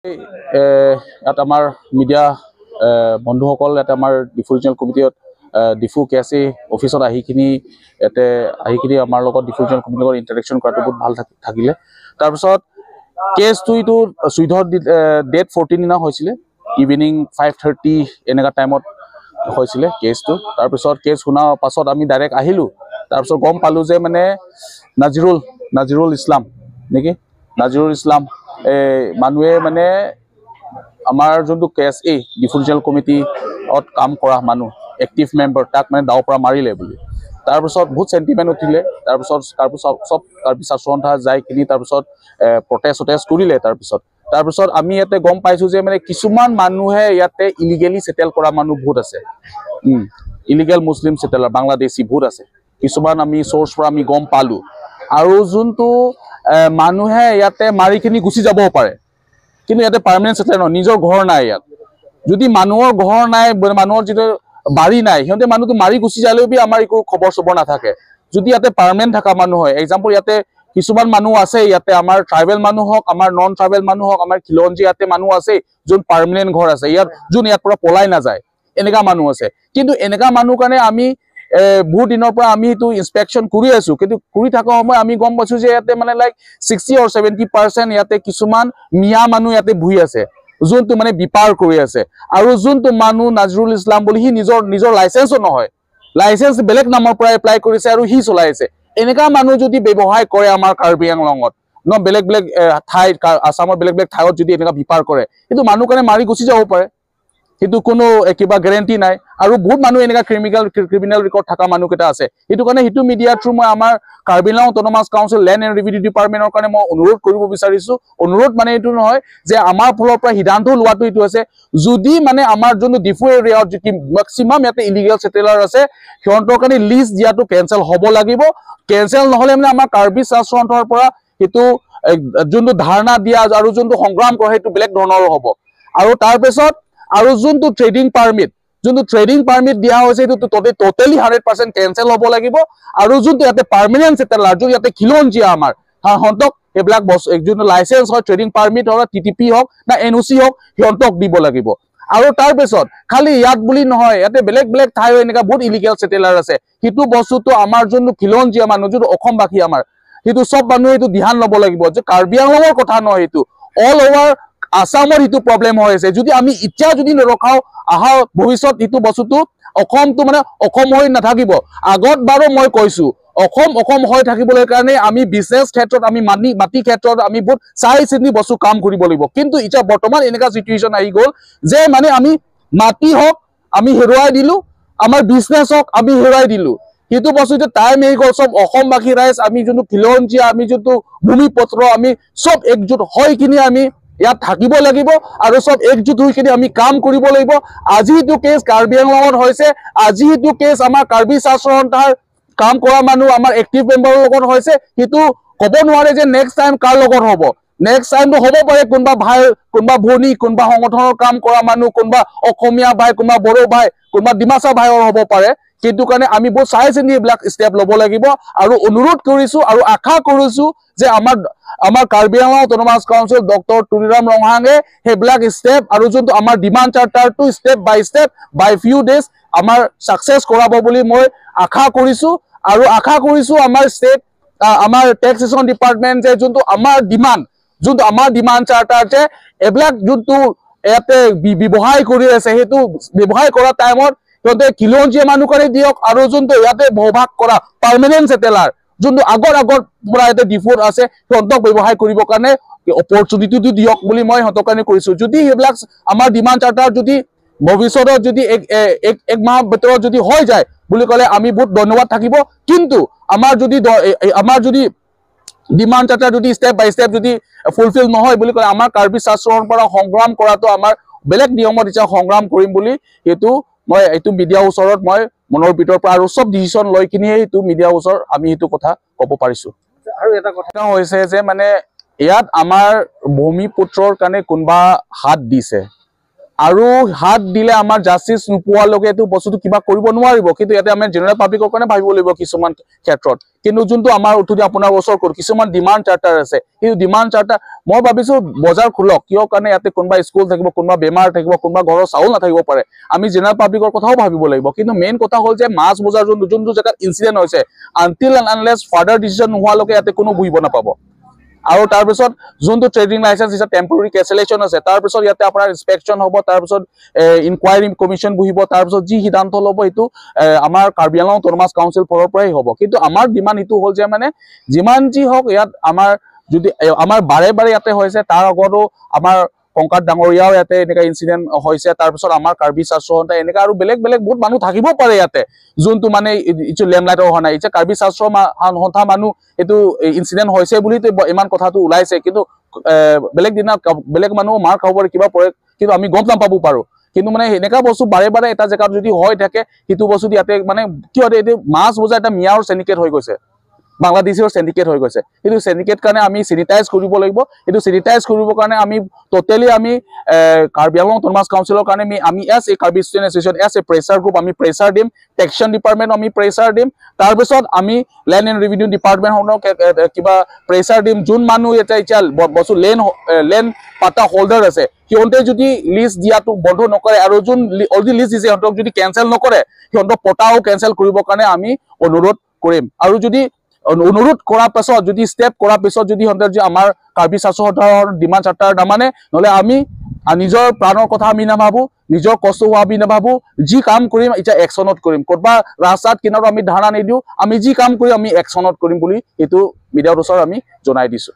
ইয়াত আমাৰ মিডিয়া বন্ধুসকল ইয়াতে আমাৰ ডিফু ৰিজনেল কমিটিত, ডিফু কে এছ এ অফিচত আহিখিনি, ইয়াতে আহিখিনি আমাৰ লগত ডিফু ৰিজনেল কমিটিৰ লগত ইণ্টাৰেকশ্যন কৰাটো বহুত ভাল থাকিলে। তাৰপিছত কেছটো এইটো 14 ডেট 14 দিনা হৈছিলে, ইভিনিং 5:30 এনেকুৱা টাইমত হৈছিলে কেছটো। তাৰপিছত কেছ শুনাৰ পাছত আমি ডাইৰেক্ট আহিলোঁ। তাৰপিছত গম পালোঁ যে মানে নাজিৰুল ইছলাম নেকি, নাজিৰুল ইছলাম এই মানুহে মানে আমাৰ যোনটো কে এছ এ ডিফু ৰিজনেল কমিটিত কাম কৰা মানুহ, এক্টিভ মেম্বাৰ, তাক মানে দাৱৰ পৰা মাৰিলে বুলি। তাৰপিছত বহুত চেণ্টিমেণ্ট উঠিলে। তাৰপিছত তাৰপিছত চব কাৰ্বি ছাত্ৰ সন্থা যাই কিনি তাৰপিছত প্ৰটেষ্ট চটেষ্ট কৰিলে। তাৰপিছত তাৰপিছত আমি ইয়াতে গম পাইছোঁ যে মানে কিছুমান মানুহে ইয়াতে ইলিগেলি ছেটেল কৰা মানুহ বহুত আছে, ইলিগেল মুছলিম ছেটেলাৰ, বাংলাদেশী বহুত আছে কিছুমান, আমি চ'ৰ্চ পৰা আমি গম পালোঁ। আৰু যোনটো মানুহে ইয়াতে মাৰিখিনি গুচি যাবও পাৰে, কিন্তু ইয়াতে পাৰ্মানেণ্ট ছেটেল নহয়, নিজৰ ঘৰ নাই ইয়াত। যদি মানুহৰ ঘৰ নাই, মানুহৰ যিটো বাৰী নাই, সিহঁতে মানুহটো মাৰি গুচি যালেও বি আমাৰ একো খবৰ চবৰ নাথাকে। যদি ইয়াতে পাৰ্মানেণ্ট থকা মানুহ হয়, এক্সাম্পল ইয়াতে কিছুমান মানুহ আছে, ইয়াতে আমাৰ ট্ৰাইবেল মানুহ হওক, আমাৰ নন ট্ৰাইবেল মানুহ হওক, আমাৰ খিলঞ্জীয়া ইয়াতে মানুহ আছে, যোন পাৰ্মানেণ্ট ঘৰ আছে ইয়াত, যোন ইয়াৰ পৰা পলাই নাযায়, এনেকা মানুহ আছে। কিন্তু এনেকা মানুহ কাৰণে আমি বহুত দিনৰ পৰা আমি এইটো ইনস্পেকশ্যন কৰি আছো। কিন্তু কৰি থকা সময় আমি গম পাইছো যে ইয়াতে মানে লাইক 60 অৰ 70% ইয়াতে কিছুমান মিয়া মানুহ ইয়াতে বহি আছে, যোনটো মানে বেপাৰ কৰি আছে। আৰু যোনটো মানুহ নাজৰুল ইছলাম বুলি, সি নিজৰ নিজৰ লাইচেঞ্চো নহয়, লাইচেঞ্চ বেলেগ নামৰ পৰা এপ্লাই কৰিছে আৰু সি চলাই আছে। এনেকা মানুহ যদি ব্যৱসায় কৰে আমাৰ কাৰ্বি আংলঙত ন, বেলেগ বেলেগ ঠাইত, আছামৰ বেলেগ বেলেগ ঠাইত যদি এনেকা বেপাৰ কৰে, কিন্তু মানুহ কাৰণে মাৰি গুচি যাব পাৰে, কিন্তু কোনো কিবা গেৰেণ্টি নাই। আৰু বহুত মানুহ এনেকা ক্ৰিমিনেল ৰেকৰ্ড থকা মানুহকেইটা আছে। সেইটো কাৰণে সেইটো মিডিয়াৰ থ্ৰু মই আমাৰ Karbi Anglong autonomous council, land and revenue ডিপাৰ্টমেণ্টৰ কাৰণে মই অনুৰোধ কৰিব বিচাৰিছো। অনুৰোধ মানে এইটো নহয় যে আমাৰ ফালৰ পৰা সিদ্ধান্ত লোৱাটো এইটো আছে, যদি মানে আমাৰ যোনটো ডিফু এৰিয়াত যিটো মেক্সিমাম ইয়াতে ইলিগেল ছেটেলাৰ আছে, সিহঁতৰ কাৰণে লিষ্ট দিয়াটো কেঞ্চেল হ'ব লাগিব। কেঞ্চেল নহ'লে মানে আমাৰ কাৰ্বি ছাত্ৰ সন্থাৰ পৰা সেইটো যোনটো ধাৰণা দিয়া আৰু যোনটো সংগ্ৰাম কৰা, সেইটো বেলেগ ধৰণৰ হ'ব। আৰু তাৰপিছত আৰু যোনটো ট্ৰেডিং পাৰ্মিট দিয়া হৈছে, সেইটো ট'টেলি 100% কেঞ্চেল হ'ব লাগিব। আৰু যোনটো ইয়াতে পাৰ্মানেণ্ট ছেটেলাৰ, যোন ইয়াতে খিলঞ্জীয়া আমাৰ, সিহঁতক সেইবিলাক বস্তু যোনটো লাইচেঞ্চ হয়, ট্ৰেডিং পাৰ্মিট হওক, টিটিপি হওক না এনঅ'চি হওক, সিহঁতক দিব লাগিব। আৰু তাৰপিছত খালি ইয়াত বুলি নহয়, ইয়াতে বেলেগ বেলেগ ঠাই এনেকুৱা বহুত ইলিগেল ছেটেলাৰ আছে। সেইটো বস্তুটো আমাৰ যোনটো খিলঞ্জীয়া মানুহ, যোনটো অসমবাসী আমাৰ, সেইটো চব মানুহে এইটো ধ্যান ল'ব লাগিব যে কাৰ্বি আংলঙৰ কথা নহয়, সেইটো অল অভাৰ আছামৰ সেইটো প্ৰব্লেম হৈ আছে। যদি আমি এতিয়া যদি নৰখাওঁ, অহা ভৱিষ্যত এইটো বস্তুটো অসমটো মানে অসম হৈ নাথাকিব। আগত বাৰু মই কৈছো, অসম অসম হৈ থাকিবলৈ কাৰণে আমি বিজনেছ ক্ষেত্ৰত, আমি মাটি মাটি ক্ষেত্ৰত আমি বহুত চাই চিন্তি বস্তু কাম কৰিব লাগিব। কিন্তু এতিয়া বৰ্তমান এনেকুৱা চিটুৱেশ্যন আহি গ'ল যে মানে আমি মাটি হওক আমি হেৰুৱাই দিলো, আমাৰ বিজনেছ হওক আমি হেৰুৱাই দিলো। সেইটো বস্তু এতিয়া টাইম আহি গ'ল, চব অসমবাসী ৰাইজ, আমি যোনটো খিলঞ্জীয়া, আমি যোনটো ভূমিপুত্ৰ, আমি চব একজোট হৈ কিনি আমি ইয়াত থাকিব লাগিব আৰু চব একজোট হৈ কিনি আমি কাম কৰিব লাগিব। আজি এইটো কেছ কাৰ্বি আংলঙত হৈছে, আজি এইটো কেছ আমাৰ কাৰ্বি ছাত্ৰ সন্থাৰ কাম কৰা মানুহ, আমাৰ এক্টিভ মেম্বাৰৰ লগত হৈছে, সেইটো ক'ব নোৱাৰে যে নেক্সট টাইম কাৰ লগত হ'ব। নেক্সট টাইমটো হ'ব পাৰে কোনোবা ভাই, কোনোবা ভনী, কোনোবা সংগঠনৰ কাম কৰা মানুহ, কোনোবা অসমীয়া ভাই, কোনোবা বড়ো ভাই, কোনোবা ডিমাচা ভাইৰ হ'ব পাৰে। সেইটো কাৰণে আমি বহুত চাই চিন্তি এইবিলাক ষ্টেপ ল'ব লাগিব। আৰু অনুৰোধ কৰিছো আৰু আশা কৰিছো যে আমাৰ Karbi Anglong autonomous council doctor Tuliram ৰংহাঙে সেইবিলাক ষ্টেপ আৰু যোনটো আমাৰ ডিমাণ্ড চাৰ্টাৰটো step by step by few days আমাৰ ছাকচেছ কৰাব বুলি মই আশা কৰিছো। আৰু আশা কৰিছো আমাৰ ষ্টেট, আমাৰ টেক্সেশ্যন ডিপাৰ্টমেণ্ট যে যোনটো আমাৰ ডিমাণ্ড চাৰ্টাৰ যে এইবিলাক যোনটো ইয়াতে ব্যৱসায় কৰি আছে, সেইটো ব্যৱসায় কৰা টাইমত সিহঁতে খিলঞ্জীয়া মানুহ কাৰণে দিয়ক আৰু যোনটো ইয়াতে বসবাস কৰা পাৰ্মানেণ্ট ছেটেলাৰ, যোনটো আগৰ আগৰ পৰা ইয়াতে ডিফুত আছে, সিহঁতক ব্যৱসায় কৰিবৰ কাৰণে অপৰচুনিটিটো দিয়ক বুলি মই সিহঁতৰ কাৰণে কৰিছো। যদি সেইবিলাক আমাৰ ডিমাণ্ড চাৰ্টাৰ যদি ভৱিষ্যতত যদি এক মাহৰ ভিতৰত যদি হৈ যায় বুলি ক'লে আমি বহুত ধন্যবাদ থাকিব। কিন্তু আমাৰ যদি ডিমাণ্ড চাৰ্টাৰ যদি ষ্টেপ বাই ষ্টেপ যদি ফুলফিল নহয় বুলি ক'লে, আমাৰ কাৰ্বি ছাত্ৰৰ পৰা সংগ্ৰাম কৰাটো আমাৰ বেলেগ নিয়মত এতিয়া সংগ্ৰাম কৰিম বুলি সেইটো মই এইটো মিডিয়াৰ ওচৰত মই মনৰ ভিতৰৰ পৰা আৰু চব ডিচিশ্যন লৈ কিনিহে এইটো মিডিয়াৰ ওচৰত আমি সেইটো কথা ক'ব পাৰিছো। আৰু এটা কথা হৈছে যে মানে ইয়াত আমাৰ ভূমিপুত্ৰৰ কাৰণে কোনোবা হাত দিছে। আৰু হাত দিলে আমাৰ জাষ্টিচ নোপোৱালৈকে এইটো বস্তুটো কিবা কৰিব নোৱাৰিব। কিন্তু ইয়াতে আমি জেনেৰেল পাব্লিকৰ কাৰণে ভাবিব লাগিব কিছুমান ক্ষেত্ৰত। কিন্তু যোনটো আমাৰ উঠি আপোনাৰ ওচৰ ক'ত কিছুমান ডিমাণ্ড চাৰ্টাৰ আছে, সেইটো ডিমাণ্ড চাৰ্টাৰ মই ভাবিছো বজাৰ খোলক। কিয় কাৰণে ইয়াতে কোনোবা স্কুল থাকিব, কোনোবা বেমাৰ থাকিব, কোনোবা ঘৰৰ চাউল নাথাকিব পাৰে। আমি জেনেৰেল পাব্লিকৰ কথাও ভাবিব লাগিব। কিন্তু মেইন কথা হ'ল যে মাছ বজাৰ যোনটো যোনটো জেগাত ইনচিডেণ্ট হৈছে, until and unless further decision নোহোৱালৈকে ইয়াতে কোনো বহিব নাপাব। আৰু তাৰপিছত যোনটো ট্ৰেডিং লাইচেঞ্চ দিছে, টেম্পৰৰী কেঞ্চেলেশ্যন আছে, তাৰপিছত ইয়াতে আপোনাৰ ইনস্পেকশ্যন হ'ব, তাৰপিছত ইনকুৱাৰী কমিশ্যন বহিব, তাৰপিছত যি সিদ্ধান্ত ল'ব সেইটো আমাৰ কাৰ্বি আংলং অট'নমাছ কাউন্সিল ফালৰ পৰাই হ'ব। কিন্তু আমাৰ ডিমাণ্ড এইটো হ'ল যে মানে যিমান যি হওক, ইয়াত আমাৰ যদি আমাৰ বাৰে বাৰে ইয়াতে হৈছে, তাৰ আগতো আমাৰ কংকাত ডাঙৰীয়াও ইয়াতে এনেকা ইনচিডেণ্ট হৈছে। তাৰপিছত আমাৰ কাৰ্বি ছাত্ৰ সন্থা এনেকা আৰু বেলেগ বেলেগ বহুত মানুহ থাকিব পাৰে ইয়াতে, যোনটো মানে এইটো লেমলাইটৰ হোৱা নাই। এতিয়া কাৰ্বি ছাত্ৰ সন্থা মানুহ এইটো ইনচিডেণ্ট হৈছে বুলি ইমান কথাটো ওলাইছে, কিন্তু বেলেগ দিনা বেলেগ মানুহ মাৰ খাব পাৰে, কিবা পৰে, কিন্তু আমি গম নাপাব পাৰো। কিন্তু মানে এনেকা বস্তু বাৰে বাৰে এটা জেগাত যদি হৈ থাকে, সেইটো বস্তু ইয়াতে মানে কিয় এইটো মাছ বজাৰ এটা মিয়াৰ চেণ্ডিকেট হৈ গৈছে, বাংলাদেশীৰ চেণ্ডিকেট হৈ গৈছে। সেইটো চেণ্ডিকেট কাৰণে আমি চেনিটাইজ কৰিব লাগিব। সেইটো চেনিটাইজ কৰিবৰ কাৰণে আমি ট'টেলি আমি কাৰ্বি আংলং অট'নমাছ কাউন্সিলৰ কাৰণে আমি as a Karbi Student Association, as a pressure group আমি প্ৰেছাৰ দিম, টেক্সেশ্যন ডিপাৰ্টমেণ্ট আমি প্ৰেছাৰ দিম, তাৰপিছত আমি লেণ্ড এণ্ড ৰেভিনিউ ডিপাৰ্টমেণ্টখনক কিবা প্ৰেছাৰ দিম। যোন মানুহ এতিয়া বস্তু লেণ্ড পাট্টা হোল্ডাৰ আছে, সিহঁতে যদি লিজ দিয়াটো বন্ধ নকৰে আৰু যোন অলৰেডি লিজ দিছে সিহঁতক যদি কেঞ্চেল নকৰে, সিহঁতক পটাও কেঞ্চেল কৰিবৰ কাৰণে আমি অনুৰোধ কৰিম। আৰু যদি অনুৰোধ কৰাৰ পাছত, যদি ষ্টেপ কৰাৰ পিছত যদি সিহঁতে যদি আমাৰ কাৰ্বি ছাত্ৰ সন্থাৰ ডিমাণ্ড চাৰ্টাৰ নামানে, নহ'লে আমি নিজৰ প্ৰাণৰ কথা আমি নাভাবো, নিজৰ কষ্ট হোৱা আমি নাভাবো। যি কাম কৰিম এতিয়া একশ্যনত কৰিম। ক'ৰবাত ৰাস্তাত কিনাৰত আমি ধাৰণা নিদিওঁ। আমি যি কাম কৰিম আমি একশ্যনত কৰিম বুলি এইটো মিডিয়াৰ ওচৰত আমি জনাই দিছোঁ।